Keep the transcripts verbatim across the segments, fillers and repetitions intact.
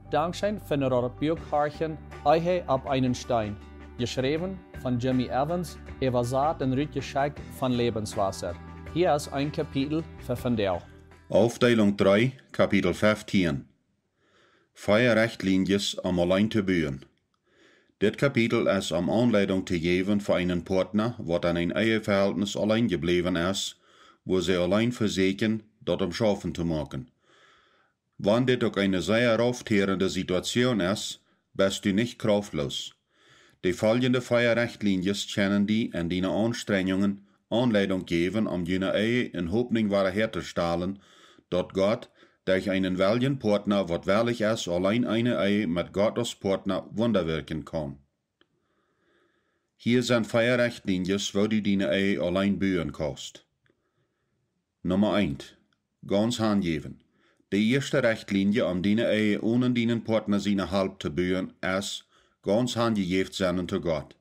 Dankscheen fa daut Buak horchen, Ehe opp eenen Steen, jeschräwen von Jimmy Evans, äwasat un rutjeschekjt von Lebenswasser. Hia es een Kapitel fa vondoag. Aufdeelunk dree, Kapitel feftieen. Vea Rechtlienjes om auleen to buen. Dit Kapitel es om Aunleidunk to jäwen fa eenen Partna, waut en een Eheverhältnis auleen jebläwen es, wua see auleen vesieekjen, daut om schaufen to moaken. Wan dit uk eene sea raufteerende Situation es, best du nich kraftlos. De foljende vea Rechtlienjes kjennen die en diene Aunstrenjungen Aunleidunk jäwen, om diene Ehe en Hopninj wada häatostalen, daut Gott derch eenen weljen Partna, waut wellich es, auleen eene Ehe met Gott aus Partna Wunda wirkjen kaun. Hia sent vea Rechtlienjes, woo du diene Ehe auleen buen kaust. Numma eent. Gaunz hanjäwen. De ieeschte Rechtlienje, om diene Ehe onen dienen Partna siene Help to buen, es gaunz hanjejäft sennen to Gott.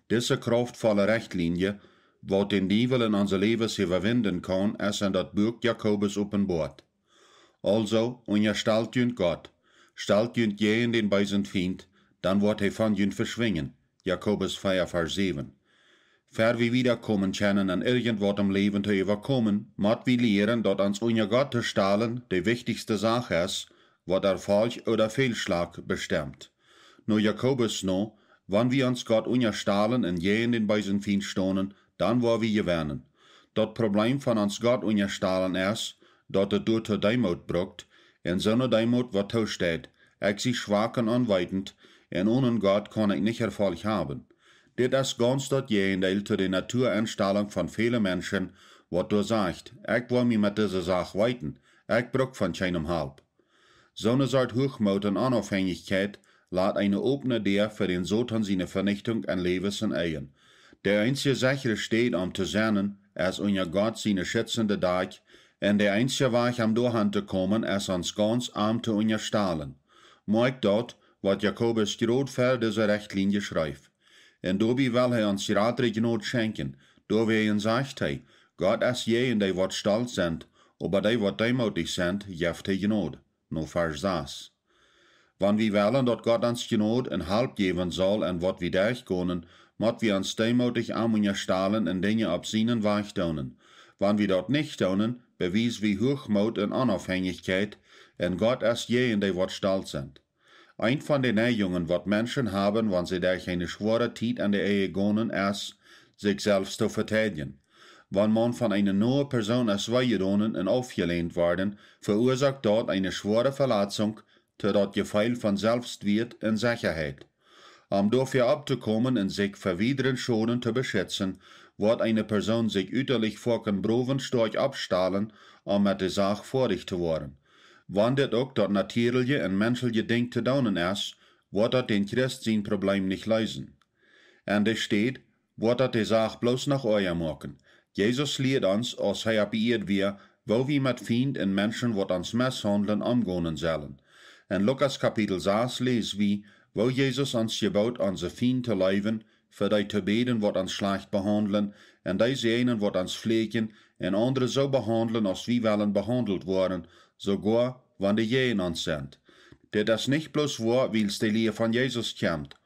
Dise kraftvolle Rechtlienje, waut dän Diewel en onse Läwes äwawinden kaun, es en daut Buak Jakobus openboat. Aulsoo, unjastalt junt Gott, stalt junt jäajen dän beesen Fient, dan woat hee von junt veschwinjen. Jakobus vea, Varsch säwen. Ver wie wieda komen kjennen en irjentwaut em Läwen to äwakomen, mott wie lieren, daut ons unja Gott to stalen de wichtichste Sach es, waut Erfolg ooda Fehlschlag bestemt. No Jakobus no, wan wie ons Gott unjastalen un jäajen dän beesen Fient stonen, dan woa wie jewennen. Daut Problem von ons Gott unjastalen es, daut et doatoo Deemoot brukt, un soone Deemoot, waut toosteit: Ekj sie schwak un onweetend, un onen Gott kaun ekj nich Erfolg haben. Dit es gaunz daut Jäajendeel to de Natuaenstalunk von väle Menschen, waut doa sajcht: Ekj woa mie met dise Sach weeten, ekj bruk von kjeenem Help. Soone Sort Huachmoot un Onaufhänjichkjeit lat eene opne Däa fa dän Soton siene Venichtunk en Läwes un Ehen. De eensje sechre Städ om to sennen es unja Gott siene schützende Dakj, un de eensje Wajch om doahan to komen es ons gaunz am to unjastalen. Moakj daut, waut Jakobus jrod ver dise Rechtlienje schreef. Un doabie well hee ons jratre Jnod schenkjen. Doawäajen sajcht hee: Gott es jäajen dee, waut stolt sent, oba dee, waut deemootich sent, jeft hee Jnod. No Varsch sas. Wan wie wellen, daut Gott ons Jnod un Help jäwen saul en waut wie derchgonen, mott wie ons deemootich am unjastalen un Dinja opp sienen Wajch doonen. Wan wie daut nich doonen, bewies wie Huachmoot un Onaufhänjichkjeit, un Gott es jäajen dee, waut stolt sent. Eent von de Neijungen, waut Menschen haben, wan see derch eene schwoare Tiet en de Ehe gonen, es, sikj selfst to veteidjen. Wan maun von eene noe Persoon es wee jedonen un aufjelehnt worden, veuasoakt daut eene schwoare Veletzunk, to daut Jefeel von Selfstwieet un Sechaheit. Om doafäa opptokomen un sikj ver wiedren Schoden to beschitzen, woat eene Persoon sikj utalich foaken brow un stoakj oppstalen, om met de Sach foadich to woaren. Wan dit uk daut natieelje un menschelje Dinkj to doonen es, woat daut dän Christ sien Problem nich leesen. En de Städ woat daut de Sach bloos noch oaja moaken. Jesus lieet ons, aus hee opp de Ieed wia, woo wie met Fient un Menschen, waut ons meshaundlen, omgonen sellen. En Lukas Kapitel sas läs wie, woo Jesus ons jeboot, onse Fient to leewen, fa dee to bäden, waut ons schlajcht behaundlen, un dee säajnen, waut ons fläakjen, un aundre soo behaundlen, aus wie wellen behaundelt woaren, soogoa wan dee jäajen ons sent. Dit es nich bloos woa, wiels de Lia von Jesus kjemt,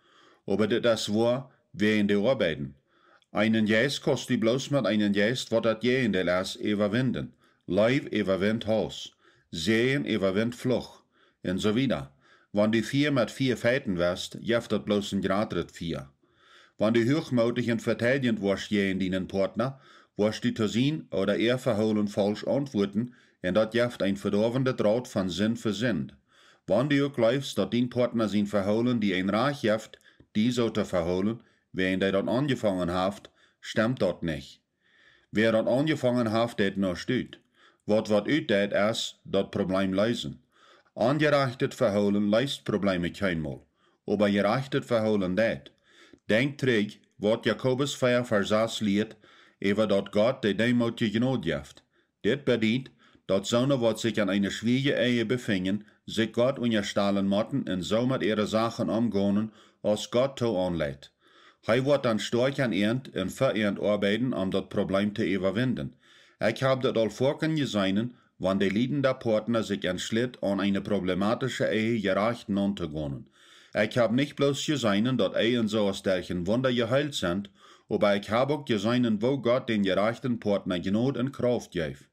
oba dit es woa wäajen de Oabeiden. Eenen Jeist kaust du bloos met eenen Jeist, waut daut Jäajendeel es, äwawinden. Leew äwawint Hauss, Säajen äwawint Fluch, un soo wieda. Wan du Fia met Fia feiten west, jeft daut bloos een jratret Fia. Wan du huachmootich un veteidjent woascht jäajen dienen Partna, woascht du to sien ooda äa Vehoolen faulsch auntwuaten, un daut jeft een vedoawendet Root von Sind fa Sind. Wan du uk jleefst, daut dien Partna sien Vehoolen die een Rajcht jeft, die soo to vehoolen, wäajen dee daut aunjefongen haft, stemt daut nich. Wäa daut aunjefongen haft, deit nuscht ut. Waut waut utdeit, es daut Problem leesen. Onjerajchtet Vehoolen leest Probleme kjeenmol, oba jerajchtet Vehoolen deit. Denkj trigj, waut Jakobus vea Varsch sas lieet, äwa daut Gott de Deemootje Jnod jeft. Dit bediet, daut soone, waut sikj en eene schwierje Ehe befinjen, sikj Gott unjastalen motten un soo met äare Sachen omgonen, aus Gott too aunleit. Hee woat dan stoakj aun äant un fa äant oabeiden, om daut Problem to äwawinden. Ekj hab daut aul foaken jeseenen, wan de liedende Partner sikj entschlitt, aun eene problematische Ehe jerajcht auntogonen. Ekj hab nich bloos jeseenen, daut Ehen soo aus derch een Wunda jeheelt sent, oba ekj hab uk jeseenen, woo Gott dän jerajchten Partner Jnod un Krauft jeef.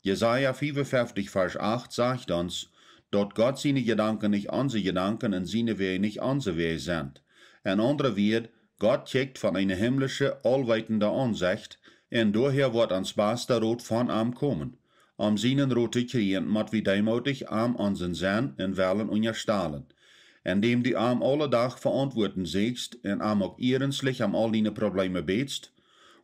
Jesaja fiefunfeftich Varsch acht sajcht ons, daut Gott siene Jedanken nich onse Jedanken un siene Wäaj nich onse Wäaj sent. En aundre Wieed, Gott kjikjt von eene himmlische, aulweetende Aunsecht, un doahäa woat ons basta Rot von am komen, om sienen Rot to kjrieen, mott wie deemootich am onsen Senn un Wellen unjastalen. Endäm du am aule Dach veauntwuaten sieekjst un am uk ernstlich om aul diene Probleme bätst,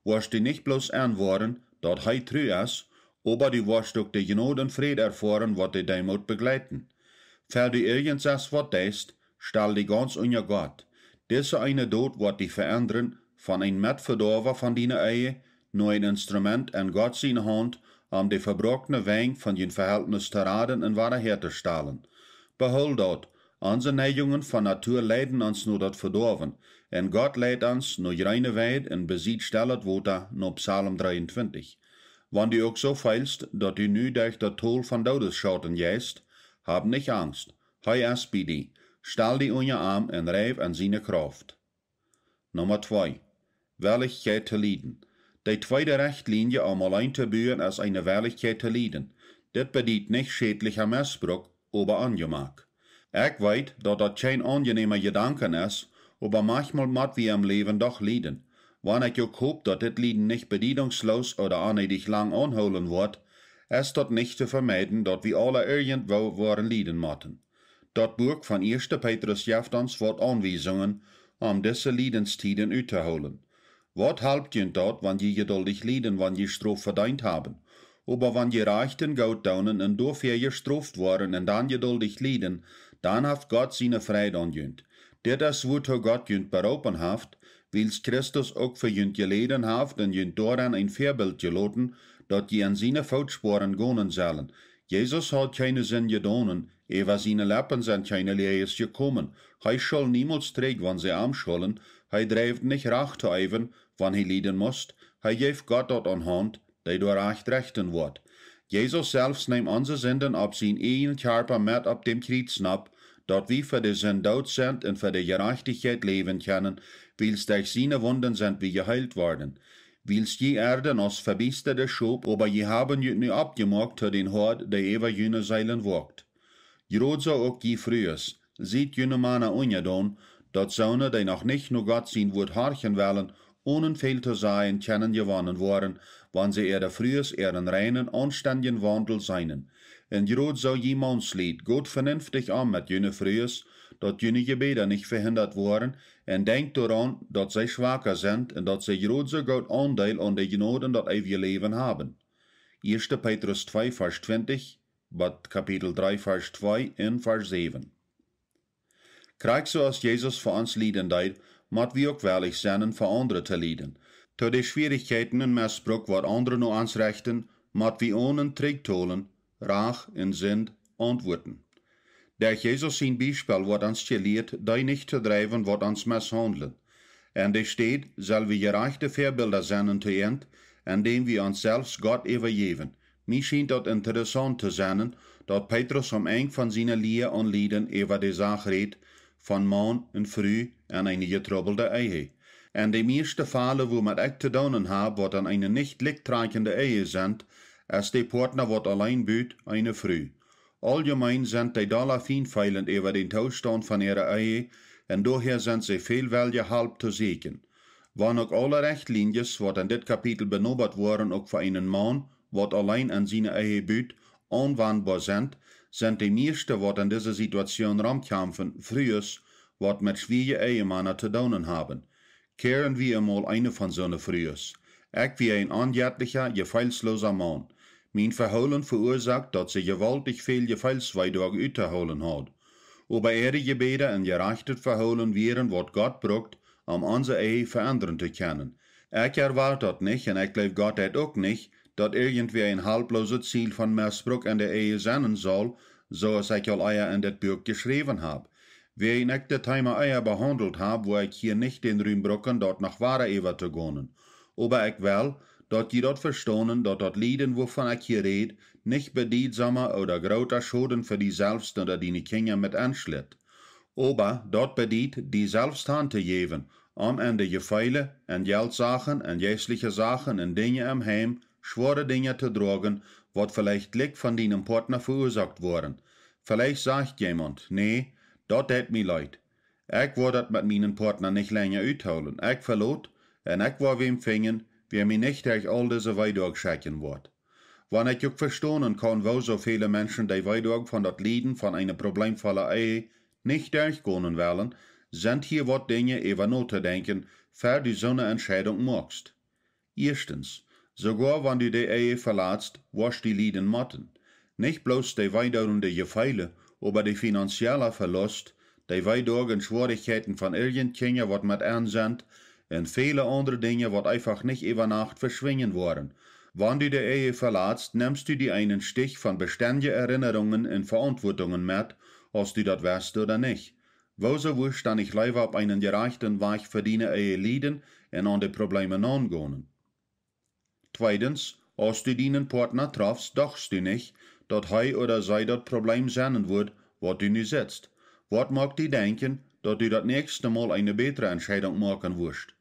woascht du nich bloos enwoaren, daut hee tru es, oba du woascht uk de Jnod un Fräd erfoaren, waut de Deemoot bejleiten. Wan du irjent waut deist, stal die gaunz unja Gott. Dise eene Dot woat die veendren von een Metvedoawa von diene Ehe no een Instrument en Gott siene Haunt, om de vebroakne Wenj von jun Vehältnis to raden un wada häatostalen. Behool daut, onse Neigungen von Natua leiden ons no daut Vedoawen, un Gott leit ons no jreene Weid un bie sellet Wota, no Psalm dreeuntwintich. Wan du uk soo feelst, daut du nu derch daut Tol von Doodesschauten jeist, hab nich Angst. Hee es bie die. Stal die unja am un reif en siene Krauft. Numma twee. Wellichkjeit to lieden. De tweede Rechtlienje om auleen to buen es eene Wellichkjeit to lieden. Dit bediet nich schädlicha Mesbruk, oba Onjemak. Ekj weet, daut daut kjeen aunjenäma Jedanken es, oba maunchmol mott wie em Läwen doch lieden. Wan ekj uk hop, daut dit Lieden nich bediedungsloos ooda onneedich lang aunhoolen woat, es daut nich to vemeiden, daut wie aule irjentwoo woaren lieden motten. Daut Buak von Ieeschte Petrus jeft ons waut Aunwiesungen, om dise Liedenstieden uttohoolen. Waut halpt junt daut, wan jie jeduldich lieden, wan jie Strof vedeent haben? Oba wan jie rajcht un goot doonen un doafäa jestroft woaren un dan jeduldich lieden, dan haft Gott siene Freid aun junt. Dit es, wuatoo Gott junt beroopen haft, wiels Christus uk fa junt jeläden haft un junt doaraun een Väabilt jeloten, daut jie en siene Footsporen gonen sellen. Jesus haud kjeene Sind jedonen, äwa siene Leppen sent kjeene Läajes jekomen. Hee schull niemols trigj, wan see am schullen. Hee dreef nich Rach to eewen, wan hee lieden must. Hee jeef Gott daut aun Haunt, dee doa rajcht rechten woat. Jesus selfst neem onse Sinden opp sien ieejnen Kjarpa met opp däm Kjriets nopp, daut wie fa de Sind doot sent un fa de Jerajchtichkjeit läwen kjennen, wiels derch siene Wunden sent wie jeheelt worden. Wiels jie ärden aus vebiestade Schop, oba jie haben junt nu oppjemoakt to dän Hoad, dee äwa june Seelen woakt. Jrod soo uk jie Frues, siet june Mana unjadon, daut soone, dee noch nich no Gott sien Wuat horchen wellen, onen väl to sajen kjennen jewonnen woaren, wan see äare Frues äaren reinen, aunstendjen Waundel seenen. Un jrod soo jie Maunslied, got venenftich om met june Frues, daut june Jebäda nich vehindat woaren, un denkjt doaraun, daut see schwaka sent un daut see jrod soo goot Aundeel aun de Jnod un daut eewje Läwen haben. Ieeschte Petrus twee Varsch twintich, bat Kapitel dree Varsch twee un Varsch säwen. Krakjt soo aus Jesus fa ons lieden deed, mott wie uk wellich sennen fa aundre to lieden. To de Schwierichkjeiten un Mesbruk, waut aundre no ons rechten, mott wie onen trigjtolen, Rach un Sind auntwuaten. Derch Jesus sien Biespel woat ons jelieet, dee nich to dreiwen, waut ons meshaundlen. En de Städ sell wie jerajchte Väabilda sennen to an, endäm wie ons selfst Gott äwajäwen. Mie schient daut interessaunt to sennen, daut Petrus aum Enj von siene Lia aun Lieden äwa de Sach rät von Maun un Fru en eene jetrubbelde Ehe. En de mieeschte Faulen, wua met ekj to doonen hab, waut en eene nich likjtrakjende Ehe sent, es de Partner, waut auleen but, eene Fru. Auljemeen sent dee dolla fienfeelent äwa dän Toostaunt von äare Ehe, un doahäa sent see väl welja Help to sieekjen. Wan uk aule Rechtlienjes, waut en dit Kapitel benobat woaren, uk fa eenen Maun, waut auleen en siene Ehe but, aunwandboa sent, sent de mieeschte, waut en dise Situatioon romkjamfen, Frues, waut met schwieeje Ehemana to doonen haben. Kjikj wie emol eene von soone Frues. Ekj wia een onjettlicha, jefeelsloosa Maun. Mien Vehoolen veuasoakt, daut see jewaultich väl Jefeelsweedoag uttoohoolen haud. Oba äare Jebäda un jerajchtet Vehoolen wieren, waut Gott brukt, om onse Ehe veendren to kjennen. Ekj erwoat daut nich un ekj jleew Gott daut uk nich, daut irjentwäa een halplooset Ziel von Mesbruk en de Ehe sennen saul, soo aus ekj aul ea en dit Buak jeschräwen hab. Wäajen ekj dit Teema ea behaundelt hab, woa ekj hia nich dän Rum brucken, daut noch wieda äwa to gonen. Oba ekj well, daut jie daut vestonen, daut daut Lieden, wuavon ekj hia räd, nich bediedsamen ooda grooten Schoden fa die selfst ooda diene Kjinja met enschlitt. Oba daut bediet, die selfst han to jäwen, om en de Jefeele un Jeltsachen un jeistliche Sachen un Dinja em Heim schwoare Dinja to droagen, waut veleicht leicht von dienem Partner veuasoakt woaren. Veleicht sajcht jemaunt: "Nä, daut deit mie leet. Ekj woa daut met mienen Partner nich lenja uthoolen. Ekj velot un ekj woa wäm finjen, wäa mie nich derch aul dise Weedoag schekjen woat." Wan ekj uk vestonen kaun, woo soo väle Menschen dee Weedoag von daut Lieden von eene probleemvolle Ehe nich derchgonen wellen, sent hia waut Dinja äwa notodenkjen, ver du soone Entscheidunk moakst. Ieeschtens, soogoa wan du de Ehe velatst, woascht du lieden motten. Nich bloos de weedoonende Jefeele, oba de finanzielle Velust, de Weedoag un Schwoarichkjeiten von irjent Kjinja waut met en sent, un väle aundre Dinja waut eefach nich äwa Nacht veschwinjen woaren. Wan du de Ehe velatst, nemst du die eenen Stich von bestendje Erinnerungen un Veauntwuatungen met, aus du daut west ooda nich. Woo soo wurscht dan nich leewa opp eenen jerajchten Wajch fa diene Ehe lieden un aun de Probleeme naungonen? Tweedens, aus du dienen Partner trafst, dochst du nich, daut hee ooda see daut Probleem sennen wudd, waut du nu sitst? Waut moakt die denkjen, daut du daut näakjste Mol eene bätre Entscheidunk moaken wurscht?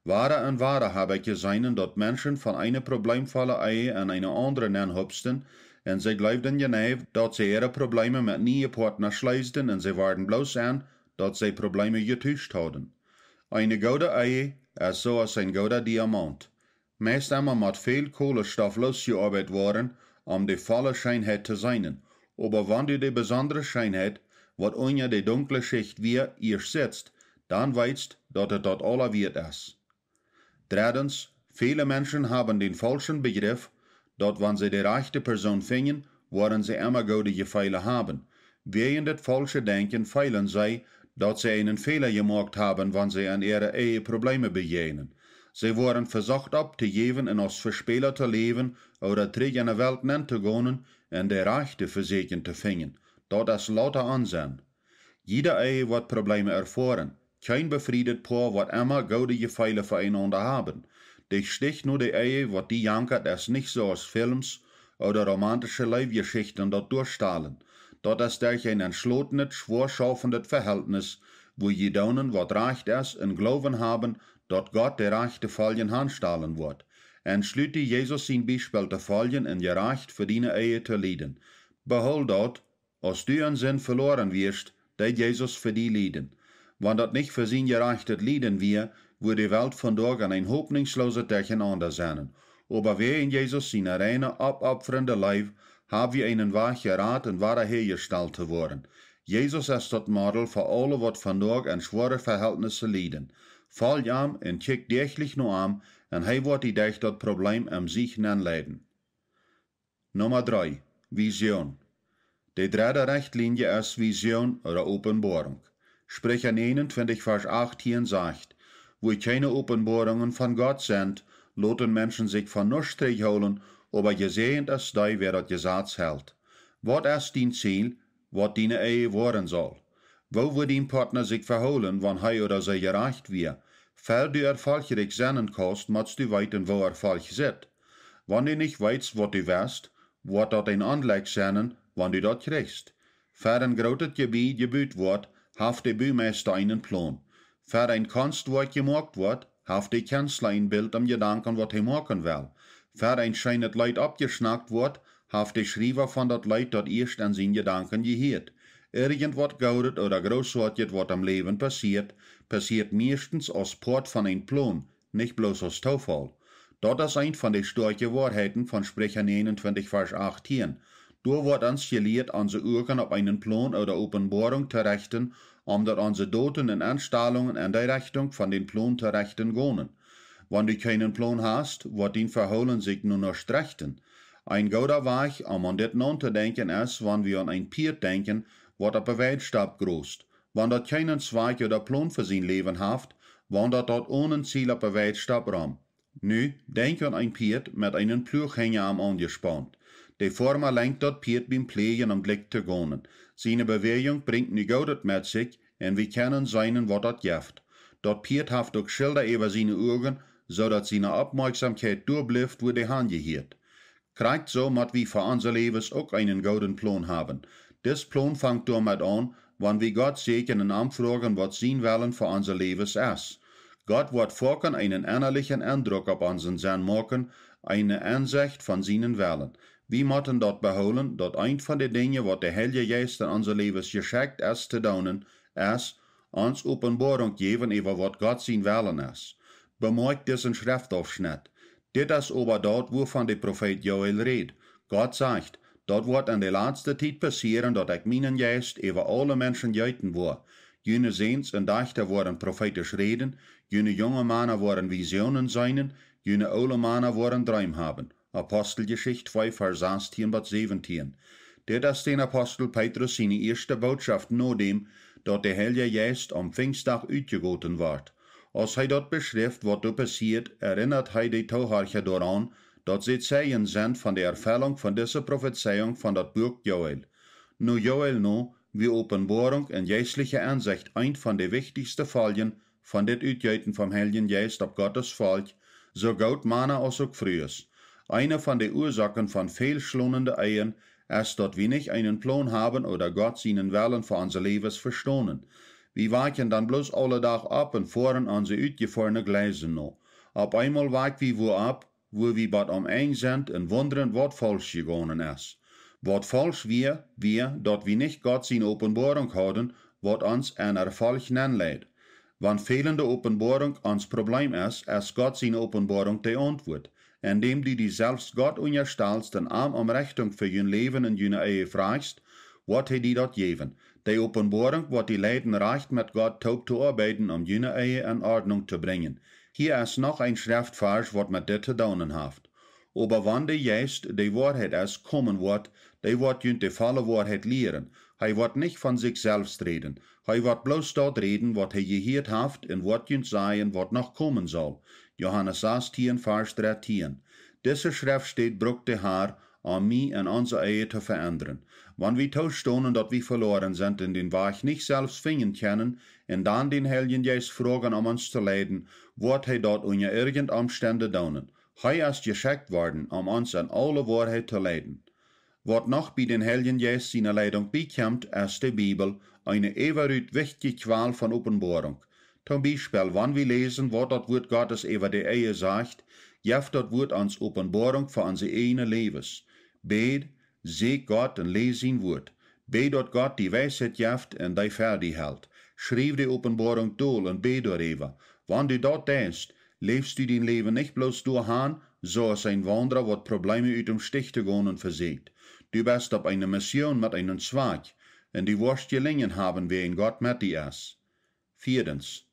Wada un wada hab ekj jeseenen, daut Menschen von eene probleemvolle Ehe en eene aundre nenhupsten, un see jleewden jeneiw, daut see äare Probleeme met niee Partner schleesden, un see worden bloos en, daut see Probleeme jetuscht hauden. Eene goode Ehe es soo aus een gooda Diamaunt. Meist emma mott väl Kohlenstoff losjeoabeit woaren, om de volle Scheenheit to seenen. Oba wan du de besondre Scheenheit, waut unja de dunkle Schicht wia, ieescht sitst, dan weetst, daut et daut aula wieet es. Dreddens, väle Menschen haben dän faulschen Bejriff, daut wan see de rajchte Persoon finjen, woaren see emma goode Jefeele haben. Wäajen dit faulsche Denkjen feelen see, daut see eenen Fäla jemoakt haben, wan see en äare Ehe Probleeme bejäajnen. See woaren vesocht opptojäwen un aus Vespäla to läwen ooda trigj en de Welt nentogonen un de Rajchte vesieekjen to finjen. Daut es lauta Onsenn. Jiede Ehe woat Probleeme erfoaren. Kjeen befriedet Poa woat emma goode Jefeele fa eenaunda haben. De Stich no de Ehe, waut die jankat, es nich soo aus Films ooda romantische Leewjeschichten daut doastalen. Daut es derch een entschlotenet, schwoaschaufendet Vehältnis, wua jie doonen, waut rajcht es, un Gloowen haben, daut Gott de rajchte Foljen hanstalen woat. Entschlut die, Jesus sien Biespel to foljen un jerajcht fa diene Ehe to lieden. Behool daut, aus du en Sind veloaren wieescht, deed Jesus fa die lieden. Wan daut nich fa sien jerajchtet Lieden wia, wudd de Welt vondoag en een hopninjslooset Derchenaunda sennen. Oba wäajen Jesus siene reine, oppopfernde Leew hab wie eenen Wajch jerat un wada häajestalt to woaren. Jesus es daut Model fa aule, waut vondoag en schwoare Vehältnisse lieden. Folj am un kjikj däachlich no am, un hee woat die derch daut Probleem em Siech nenleiden. Numma dree, Vision. De dredde Rechtlienje es Vision ooda Openboarunk. Spricha näajenuntwintich, Varsch achtieen sajcht: "Wua kjeene Openboarungen von Gott sent, loten Menschen sikj von nuscht trigjhoolen, oba jesäajent es dee, wäa daut Jesaz helt." Waut es dien Ziel, waut diene Ehe woaren saul? Woo wudd dien Partner sikj vehoolen, wan hee ooda see jerajcht wia? Ver du erfolchrikj sennen kaust, motst du weeten, woo Erfolch sitt. Wan du nich weetst, waut du west, woat daut een Onjlekj sennen, wan du daut kjrichst. Ver een grootet Jebied jebut woat, haft de Bumeista eenen Plon. Ver een Konstwoakj jemoakt woat, haft de Kjenstla een Bilt em Jedanken, waut hee moaken well. Ver een scheenet Leet oppjeschnackt woat, haft de Schriewa von daut Leet daut ieescht en siene Jedanken jehieet. Irjent waut Goodet ooda Groothoatjet, waut em Läwen passieet, passieet mieeschtens aus Poat von een Plon, nich bloos aus Toofaul. Daut es eent von de stoakje Woarheiten von Spricha näajenuntwintich, Varsch achtieen. Doa woat ons jelieet, onse Uagen opp eenen Plon ooda Openboarunk to rechten, om daut onse Doten un Enstalungen en de Rechtunk von dän Plon to rechten gonen. Wan du kjeenen Plon hast, woat dien Vehoolen sikj no nuscht rechten. Een gooda Wajch, om aun dit notodenkjen, es, wan wie aun een Pieet denkjen, waut opp de Weidstap grost. Wan daut kjeenen Zwakj ooda Plon fa sien Läwen haft, waundelt daut onen Ziel opp de Weidstap rom. Nu denkj aun een Pieet met eenen Pluach hinja am aunjespaunt. De Foarma lenkjt daut Pieet biem Pläajen, om jlikj to gonen. Siene Bewäajunk brinjt nu Goodet met sikj, un wie kjennen seenen, waut daut jeft. Daut Pieet haft uk Schilda äwa siene Uagen, soo daut siene Oppmoakjsomkjeit doa blift, wua dee han jehieet. Krakjt soo mott wie fa onse Läwes uk eenen gooden Plon haben. Dis Plon fangt doamet aun, wan wie Gott säkjen un aunfroagen, waut sien Wellen fa onse Läwes es. Gott woat foaken eenen ennalichen Endruck opp onsen Senn moaken, eene Ensecht von sienen Wellen. Wie motten daut behoolen, daut eent von de Dinja, waut de Heilje Jeist en onse Läwes jeschekjt es to doonen, es ons Openboarunk jäwen äwa waut Gott sien Wellen es. Bemoakjt disen Schreftauffschnett. Dit es oba daut, wuavon de Profeet Joel rät. Gott sajcht: Daut woat en de latste Tiet passieren, daut ekj mienen Jeist äwa aule Menschen jeeten woa. June Säns un Dajchta woaren profeetisch räden, june junge Mana woaren Visionen seenen, june oole Mana woaren Dreem haben. Aposteljeschicht twee, Varsch sastieen bat säwentieen. Dit es dän Apostel Petrus siene ieeschte Bootschoft nodäm, daut de Heilje Jeist aum Pinjstdach utjegoten wort. Aus hee daut beschrift, waut doa passieet, erinnat hee de Toohorcha doaraun, daut see Zeijen sent von de Erfellunk von dise Profezeiunk von daut Buak Joel. No Joel no, wia Openboarunk un jeistliche Ensecht eent von de wichtichste Foljen von dit Utjeeten vom Heiljen Jeist opp Gottes Volkj, soo goot Mana aus uk Frues. Eene von de Uasoaken von väl schlonende Ehen es, daut wie nich eenen Plon haben ooda Gott sienen Wellen fa onse Läwes vestonen. Wie wakjen dan bloos aule Dach opp un foaren onse utjefoarne Jleisen no. Opp eemol wakj wie wua opp, wua wie bat aum Enj sent un wundren, waut faulsch jegonen es. Waut faulsch wia, wia, daut wie nich Gott siene Openboarunk hauden, waut ons en Erfolg nenleid. Wan fälende Openboarunk ons Probleem es, es Gott siene Openboarunk de Auntwuat. Endäm du die selfst Gott unjastalst un am om Rechtunk fa jun Läwen un june Ehe frajchst, woat hee die daut jäwen. De Openboarunk woat die leiden, rajcht met Gott toop to oabeiden, om june Ehe en Ordnunk to brinjen. Hia es noch een Schreftvarsch, waut met dit to doonen haft. Oba wan de Jeist, dee Woarheit es, komen woat, dee woat junt de volle Woarheit lieren. Hee woat nich von sikj selfst räden. Hee woat bloos daut räden, waut hee jehieet haft, un woat junt sajen, waut noch komen saul. Johanes sastieen, Varsch drettieen. Dise Schreftstäd brukt de Har, om mie un onse Ehe to veendren. Wan wie toostonen, daut wie veloaren sent un dän Wajch nich selfst finjen kjennen, un dan dän Heiljen Jeist froagen, om ons to leiden, woat hee daut unja irjent Omstend doonen. Hee es jeschekjt worden, om ons en aule Woarheit to leiden. Waut noch bie dän Heiljen Jeist siene Leidunk biekjemt, es de Bibel, eene äwarut wichtje Kjwal von Openboarunk. Toom Biespel, wan wie läsen, waut daut Wuat Gottes äwa de Ehe sajcht, jeft daut Wuat ons Openboarunk fa onse ieejne Läwes. Bäd, säkj Gott un läs sien Wuat. Bäd, daut Gott die Weisheit jeft un die fa die helt. Schriew de Openboarunk dol un bäd doaräwa. Wan du daut deist, läfst du dien Läwen nich bloos derch, soo aus een Waundra, waut Probleeme ut däm Stich to gonen vesieekjt. Du best opp eene Mission met eenen Zwakj, un du woascht jelinjen haben, wiels Gott met die es. Vieedens,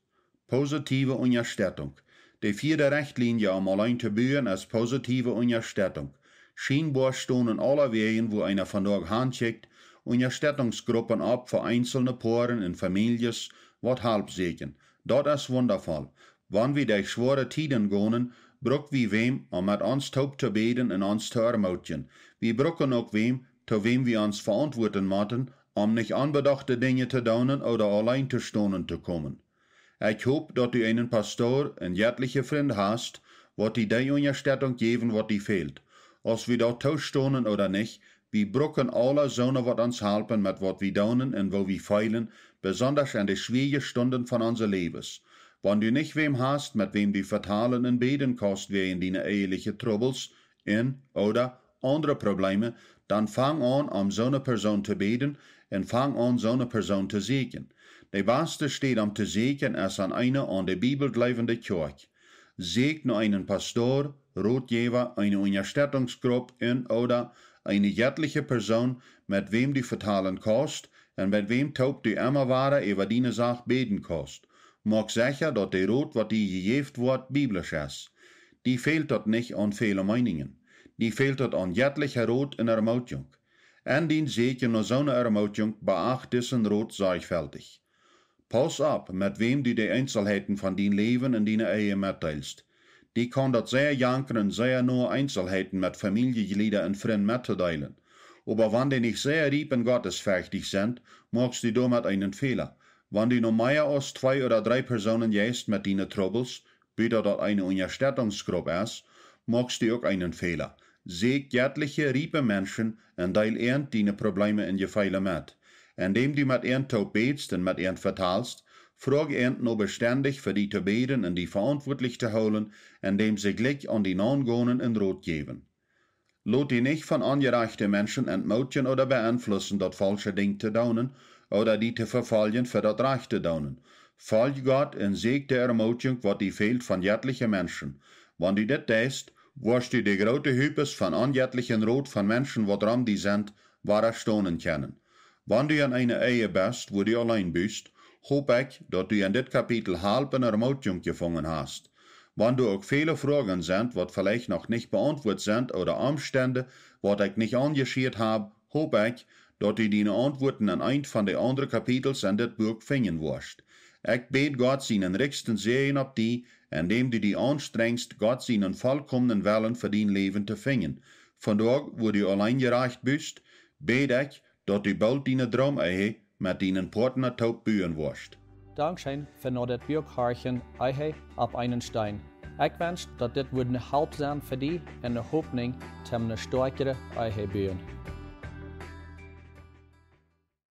positiewe Unjastettunk. De vieede Rechtlienje, om auleen to buen, es positiewe Unjastettunk. Schienboa stonen aule Wäajen, wua eena vondoag hankjikjt, Unjastettungsgruppen opp fa eenzelne Poaren un Famieljes, waut Help säkjen. Daut es wundavoll. Wan wie derch schwoare Tieden gonen, bruck wie wäm, om met ons toop to bäden un ons to ermootjen. Wie brucken uk wäm, to wäm wie ons veauntwuaten motten, om nich onbedochte Dinja to doonen ooda auleen to stonen to komen. Ekj hop, daut du eenen Pastor un jettliche Frind hast, waut die dee Unjastettunk jäwen, waut die fält. Aus wie daut toostonen ooda nich, wie brucken aule soone, waut ons halpen met waut wie doonen un woo wie feelen, besondasch en de schwierje Stunden von onse Läwes. Wan du nich wäm hast, met wäm du vetalen un bäden kaust wäajen diene eheliche Trubbels, un, ooda aundre Probleeme, dan fang aun, om soone Persoon to bäden un fang aun, soone Persoon to säkjen. De baste Städ, om to säkjen, es aun eene aun de Bibel jleewende Kjoakj. Säkj no eenen Pastor, Rotjäwa, eene Unjastettungsgrupp un ooda eene jettliche Persoon, met wäm du vetalen kaust un met wäm toop du emma wada äwa diene Sach bäden kaust. Moak secha, daut de Rot, waut die jejäft woat, biblisch es. Die fält daut nich aun väle Meeningen. Die fält daut aun jettliche Rot un Ermootjunk. En dien Säkjen no soone Ermootjunk beacht disen Rot sorjfeltich. Pauss opp, met wäm du de Eenselheiten von dien Läwen un diene Ehe metdeelst. Die kaun daut sea jankren, sea noe Eenselheiten met Famieljeglieda un Frind mettodeelen. Oba wan dee nich sea riep un gottesferchtich sent, moakst du doamet eenen Fäla. Wan du no mea aus twee ooda dree Persoonen jeist met diene Trubbels, buta daut eene Unjastettungsgrupp es, moakst du uk eenen Fäla. Säkj jettliche, riepe Menschen un deel äant diene Probleeme un Jefeele met. Endäm du met äant toop bätst un met äant vetalst, froag äant no bestendich fa die to bäden un die veauntwuatlich to hoolen, endäm see jlikj aun die naungonen un Rot jäwen. Lot die nich von onjerajchte Menschen entmootjen ooda beenflussen, daut faulsche Dinkj to doonen ooda die to vefoljen fa daut rajchte doonen. Folj Gott un säkj de Ermootjunk, waut die fält von jettliche Menschen. Wan du dit deist, woascht du de groote Hupes von onjettlichen Rot von Menschen, waut rom die sent, wadastonen kjennen. Wan du en eene Ehe best, wua du auleen best, hop ekj, daut du en dit Kapitel Halp un Ermootjunk jefungen hast. Wan doa uk väle Froagen sent, waut veleicht noch nich beauntwuat sent, ooda Omstend, waut ekj nich aunjeschieet hab, hop ekj, daut du diene Auntwuaten en eent von de aundre Kapitels en dit Buak finjen woascht. Ekj bäd Gott sienen rikjsten Säajen opp die, endäm du die aunstrenjst, Gott sienen volkomnen Wellen fa dien Läwen to finjen. Vondoag, wua du auleen jerajcht best, bäd ekj, daut du boolt diene Droom-Ehe met dienen Partner toop buen woascht. Dankscheen fa no dit Buak horchen, Ehe opp eenen Steen. Ekj wensch, daut dit wudd ne Halp sennen fa die un ne Hopninj toom ne stoakjre Ehe buen.